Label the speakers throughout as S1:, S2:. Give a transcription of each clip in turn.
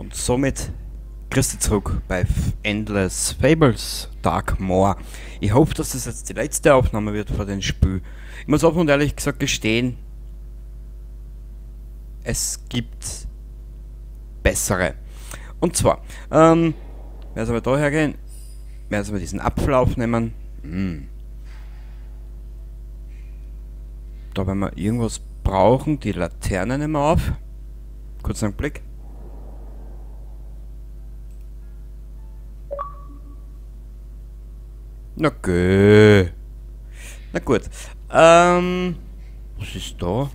S1: Und somit grüß dich zurück bei Endless Fables Darkmoor. Ich hoffe, dass das jetzt die letzte Aufnahme wird vor dem Spiel. Ich muss offen und ehrlich gesagt gestehen, es gibt bessere. Und zwar, werden wir da hergehen, werden wir diesen Apfel aufnehmen. Da werden wir irgendwas brauchen, die Laterne nehmen wir auf. Kurz einen Blick. Na geh. Na gut. Was ist da?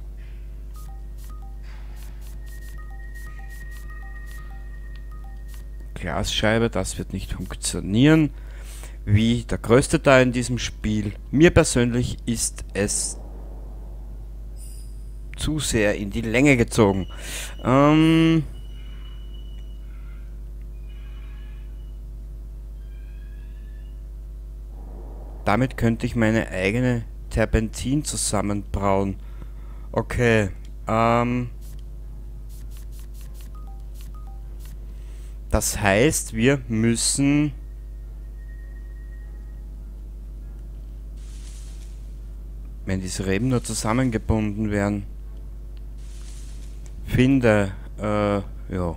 S1: Glasscheibe, das wird nicht funktionieren. Wie der größte Teil in diesem Spiel. Mir persönlich ist es zu sehr in die Länge gezogen. Damit könnte ich meine eigene Terpentin zusammenbrauen. Okay. Das heißt, wir müssen wenn diese Reben nur zusammengebunden werden. Finde, ja.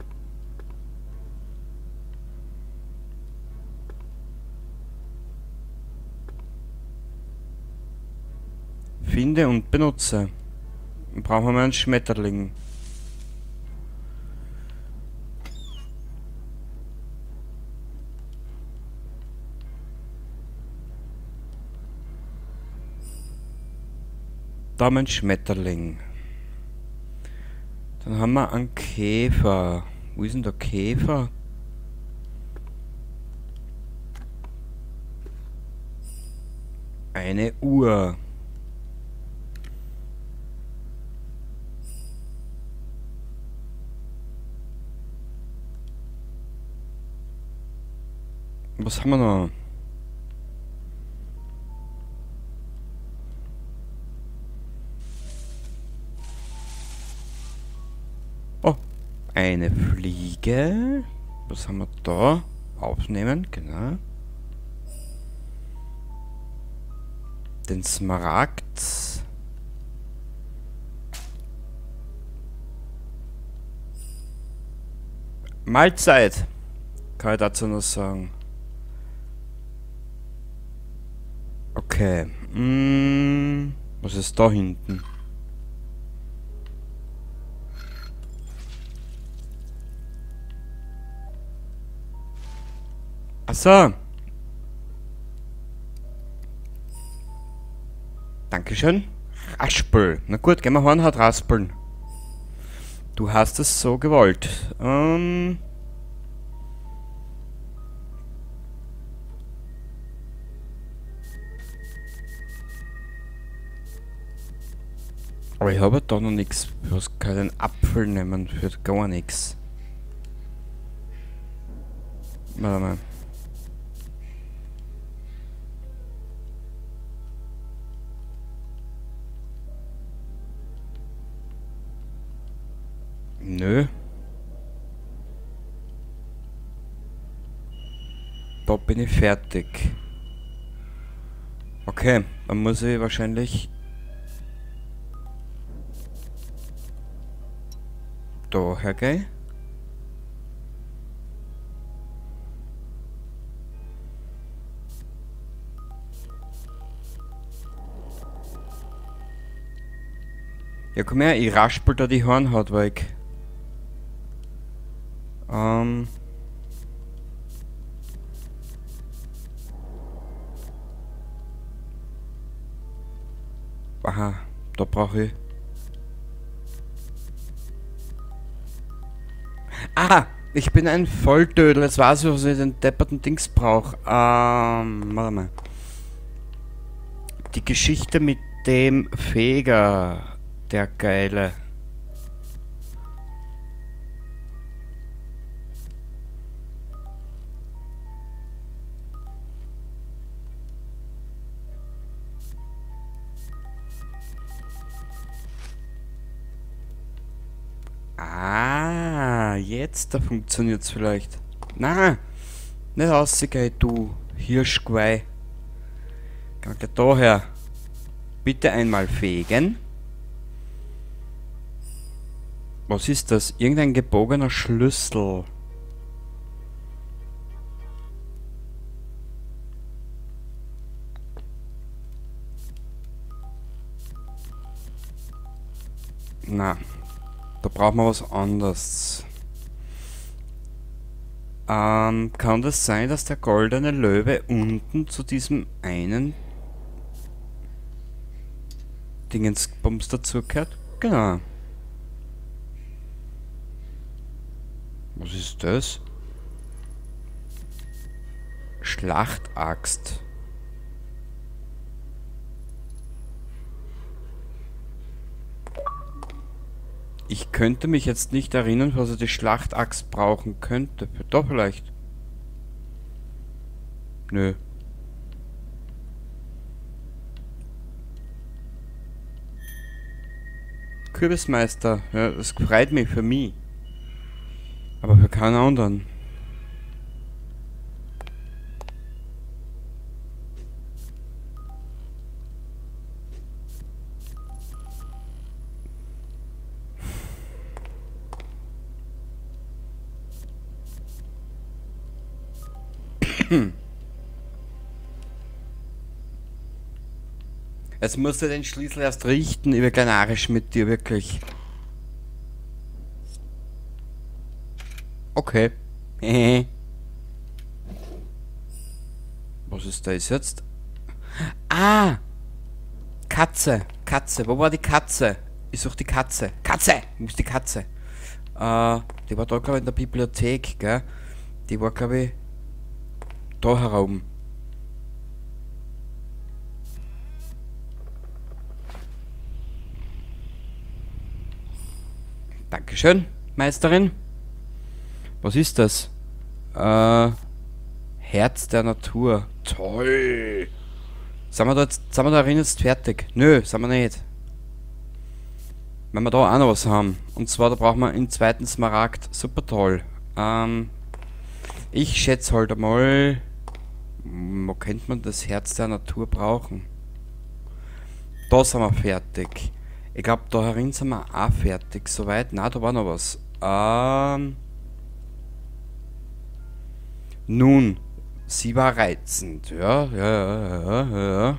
S1: Finde und benutze. Dann brauchen wir mal einen Schmetterling. Da haben wir einen Schmetterling. Dann haben wir einen Käfer. Wo ist denn der Käfer? Eine Uhr. Was haben wir noch? Oh, eine Fliege. Was haben wir da? Aufnehmen, genau. Den Smaragd. Mahlzeit, kann ich dazu noch sagen. Okay. Was ist da hinten? Ach so. Dankeschön. Raspel. Na gut, gehen wir Hornhaut raspeln. Du hast es so gewollt. Aber ich habe da noch nichts. Ich kann den Apfel nehmen für gar nichts. Warte mal. Nö. Da bin ich fertig. Okay, dann muss ich wahrscheinlich da hergehen. Ja, komm her, ich raspel da die Hornhaut weg. Aha, da brauche ich. Ah, ich bin ein Volldödel. Jetzt weiß ich, was ich den depperten Dings brauche. Warte mal. Die Geschichte mit dem Feger. Der Geile. Ah, Jetzt, da funktioniert's vielleicht. Nein! Nicht rausgehen, du Hirschgeweih. Geh gleich daher. Bitte einmal fegen. Was ist das? Irgendein gebogener Schlüssel. Na, da brauchen wir was anderes. Kann das sein, dass der goldene Löwe unten zu diesem einen Dingensbums dazugehört? Genau. Was ist das? Schlachtaxt. Ich könnte mich jetzt nicht erinnern, was ich die Schlachtaxt brauchen könnte. Doch vielleicht. Nö. Kürbismeister. Ja, das freut mich für mich. Aber für keinen anderen. Jetzt musst du den Schlüssel erst richten, ich bin gleich narrisch mit dir, wirklich. Okay. Was ist das jetzt? Ah! Katze! Katze! Wo war die Katze? Ich suche die Katze. Katze! Wo ist die Katze? Die war da, glaube ich, in der Bibliothek, gell? Die war, glaube ich, da herum. Dankeschön, Meisterin. Was ist das? Herz der Natur. Toll. Sind wir da jetzt, sind wir da drin jetzt fertig? Nö, sind wir nicht. Wenn wir da auch noch was haben. Und zwar, da brauchen wir einen zweiten Smaragd. Super toll. Ich schätze halt einmal, wo könnte man das Herz der Natur brauchen? Da sind wir fertig. Ich glaube, da herin sind wir auch fertig. Soweit. Na, da war noch was. Nun, sie war reizend. Ja, ja, ja, ja, ja.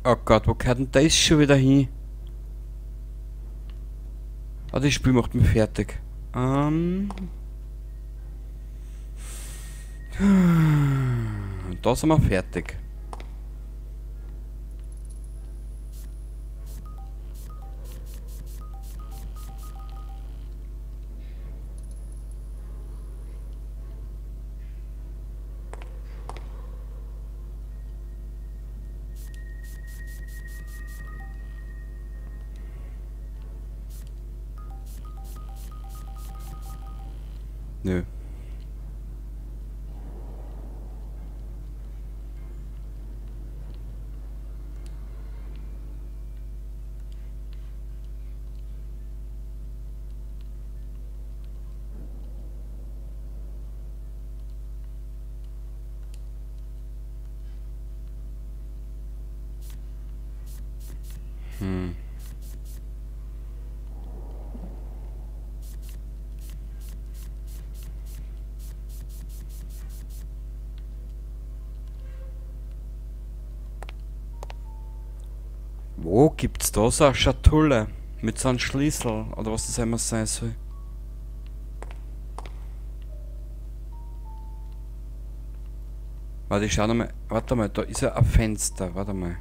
S1: Oh Gott, wo gehört denn das schon wieder hin? Ah, das Spiel macht mich fertig. Da sind wir fertig. Nö. Wo gibt's da so eine Schatulle mit so einem Schlüssel oder was das immer sein soll? Warte, ich schau nochmal. Warte mal, da ist ja ein Fenster. Warte mal.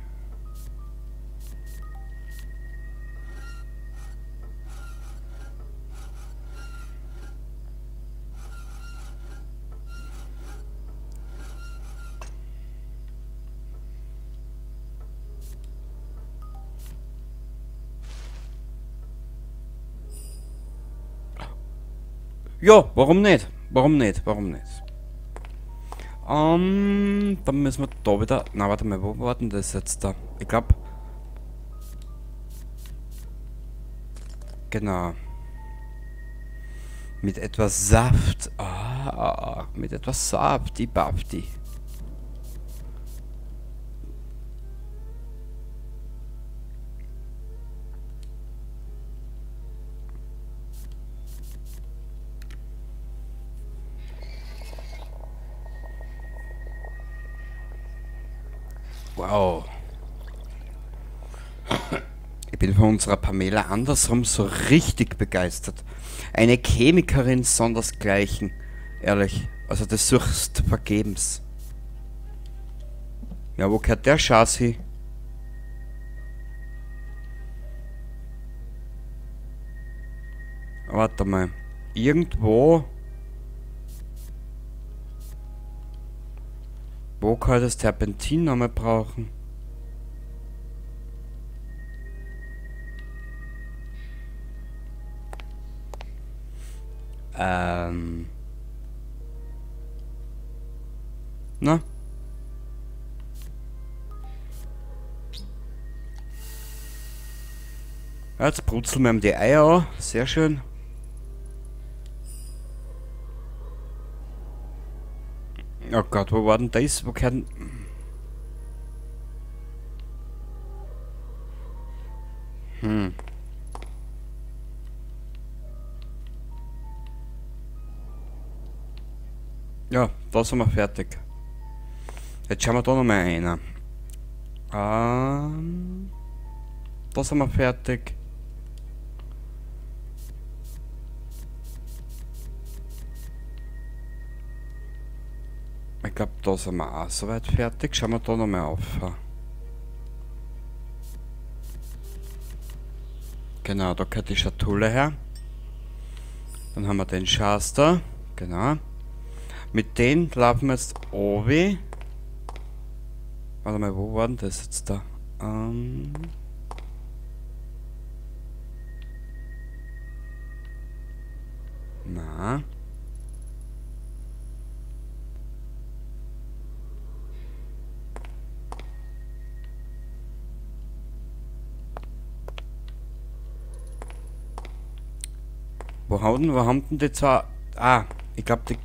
S1: Ja, warum nicht? Warum nicht? Warum nicht? Dann müssen wir da wieder... Na, warte mal, wo war denn das jetzt da? Ich glaube... Genau. Mit etwas Saft. Ah, mit etwas Saft, die Bafti. Wow. Ich bin von unserer Pamela andersrum so richtig begeistert. Eine Chemikerin sondersgleichen. Ehrlich. Also das suchst vergebens. Ja, wo gehört der Schatz hin? Warte mal. Irgendwo... Wo kann ich das Terpentin nochmal brauchen? Na? Ja, jetzt brutzeln wir ihm die Eier an. Sehr schön. Oh Gott, wo war denn das? Wo gehört denn... Hm. Ja, da sind wir fertig. Jetzt schauen wir da nochmal rein. Da sind wir fertig. Ich glaube, da sind wir auch soweit fertig. Schauen wir da nochmal auf. Genau, da gehört die Schatulle her. Dann haben wir den Schatz da. Genau. Mit denen laufen wir jetzt obi. Warte mal, wo war denn das jetzt da? Na. Wo haben denn die zwei? Ah, ich glaube, die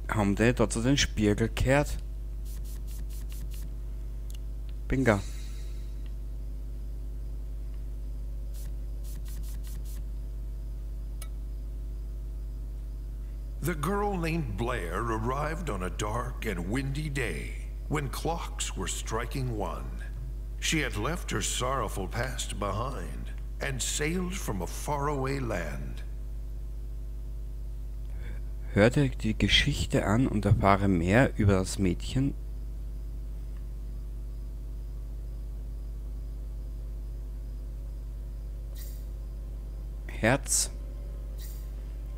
S1: haben die da zu den Spiegel gehört. Bingo.
S2: The girl named Blair arrived on a dark and windy day when clocks were striking 1. She had left her sorrowful past behind and sailed from a faraway land.
S1: Hör dir die Geschichte an und erfahre mehr über das Mädchen. Herz.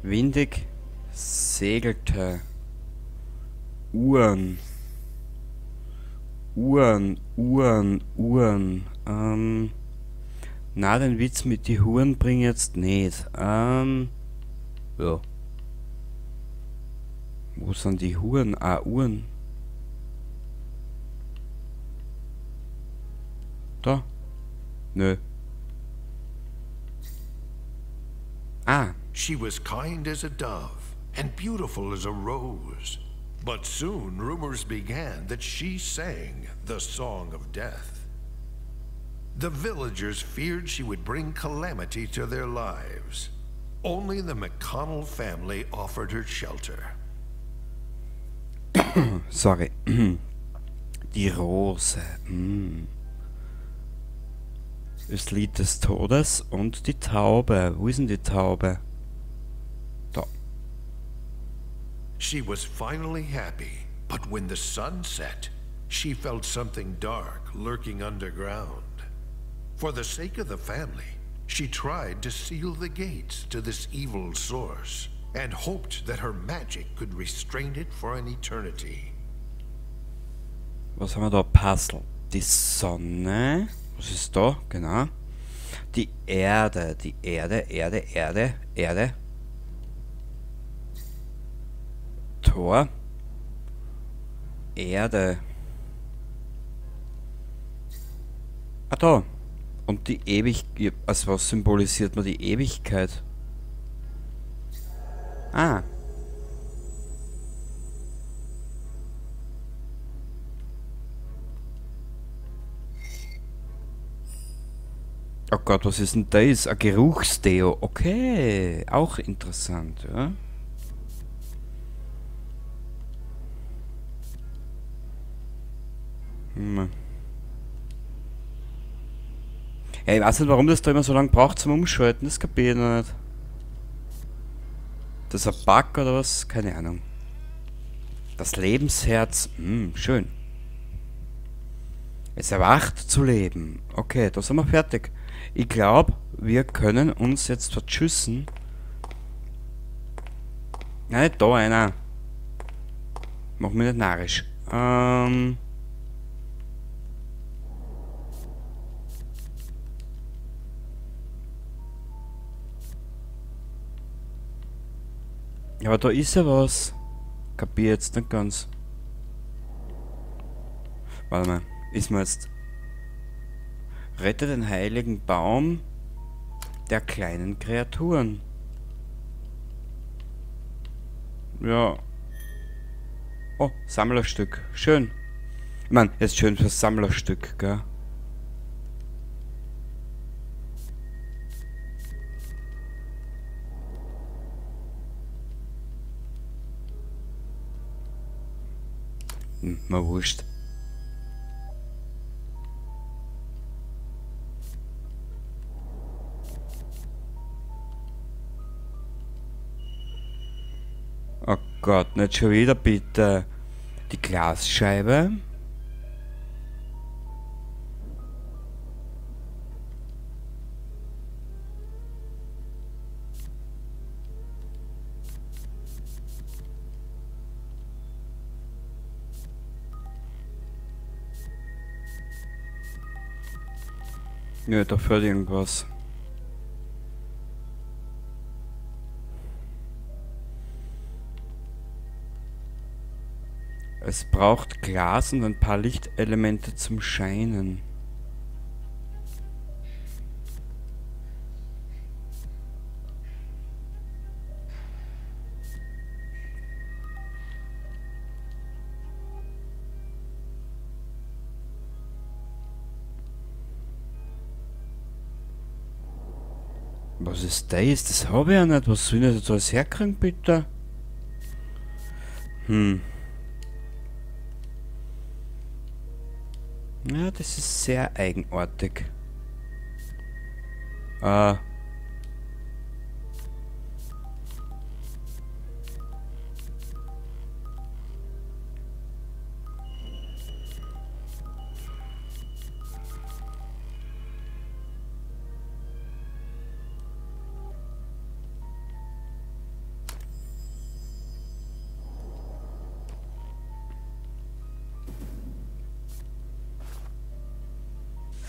S1: Windig. Segelte. Uhren. Uhren, Uhren, Uhren. Na, den Witz mit die Huren bring ich jetzt nicht. Ja. Wo sind die Huren? Ah, Uhren. Da? Nö. Ah.
S2: She was kind as a dove and beautiful as a rose. But soon rumors began that she sang the song of death. The villagers feared she would bring calamity to their lives. Only the McConnell family offered her shelter.
S1: Sorry. Die Rose. Das Lied des Todes und die Taube. Wo ist denn die Taube? Da.
S2: She was finally happy, but when the sun set, she felt something dark lurking underground. For the sake of the family, she tried to seal the gates to this evil source and hoped that her magic could restrain it for an eternity.
S1: Was haben wir da? Puzzle. Die Sonne. Was ist da? Genau. Die Erde. Die Erde, Erde, Erde, Erde. Tor. Erde. Ah, da. Und die Ewigkeit. Also was symbolisiert man die Ewigkeit? Ah. Oh Gott, was ist denn das? Ein Geruchsdeo. Okay, auch interessant, ja. Hm. Hey, ich weiß nicht, warum das da immer so lange braucht zum Umschalten. Das kapiere ich noch nicht. Das ist ein Bug oder was? Keine Ahnung. Das Lebensherz. Hm, schön. Es erwacht zu leben. Okay, da sind wir fertig. Ich glaube, wir können uns jetzt vertschüssen. Nein, nicht da einer. Mach mich nicht narrisch. Ja, aber da ist ja was. Kapier jetzt nicht ganz. Warte mal. Ist mir jetzt... Rette den heiligen Baum der kleinen Kreaturen. Ja. Oh, Sammlerstück. Schön. Ich meine, jetzt schön fürs Sammlerstück, gell? Hm, mal wurscht. Oh Gott, nicht schon wieder, bitte. Die Glasscheibe. Nö, da fehlt irgendwas. Es braucht Glas und ein paar Lichtelemente zum Scheinen. Was ist das? Das habe ich ja nicht. Was soll ich denn da alles herkriegen, bitte? Hm. Ja, das ist sehr eigenartig.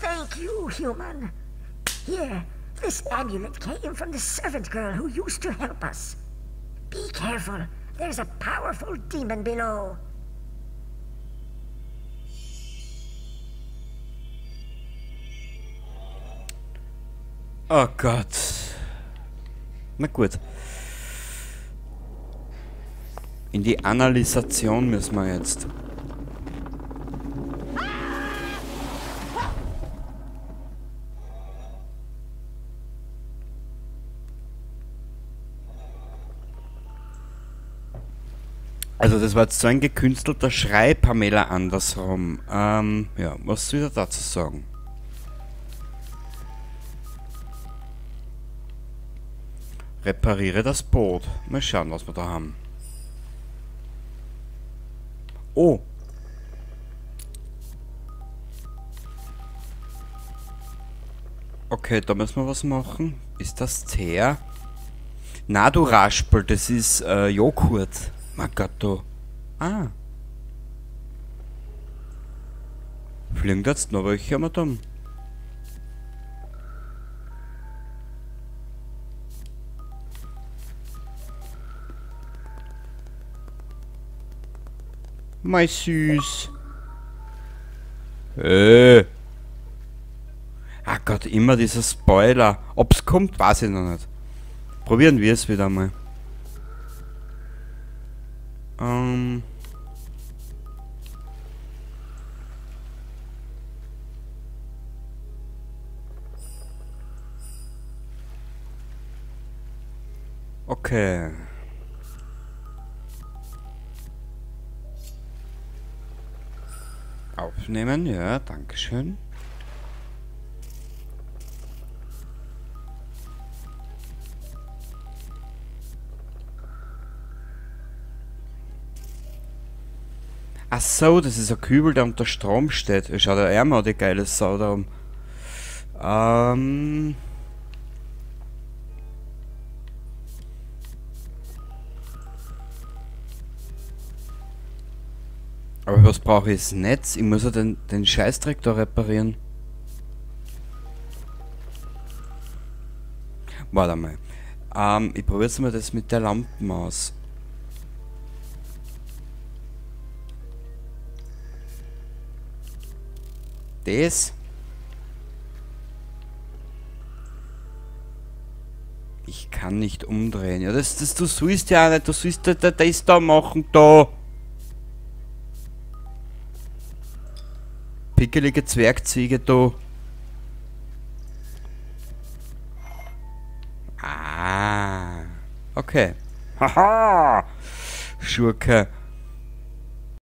S3: Thank you, human. Here, this amulet came from the servant girl who used to help us. Be careful, there's a powerful demon below.
S1: Oh Gott. Na gut. In die Analysation müssen wir jetzt. Also das war jetzt so ein gekünstelter Schrei, Pamela, andersrum. Ja, was soll ich dazu sagen? Repariere das Boot. Mal schauen, was wir da haben. Oh! Okay, da müssen wir was machen. Ist das Teer? Na du Raspel, das ist Joghurt. Mein Gott, du. Ah. Fliegen da jetzt noch welche, Madame? Mei süß. Ah Gott, immer dieser Spoiler. Ob's kommt, weiß ich noch nicht. Probieren wir es wieder mal. Okay. Aufnehmen, ja, dankeschön. Ach so, das ist ein Kübel, der unter Strom steht. Schaut der Ärmer, die geile Sau da um. Aber was brauche ich? Das Netz? Ich muss ja den Scheißdreck da reparieren. Warte mal. Ich probiere jetzt mal das mit der Lampe aus. Das. Ich kann nicht umdrehen. Ja, das du sollst ja auch nicht. Du sollst das da machen, da. Pickelige Zwergziege, da. Ah. Okay. Haha. Schurke.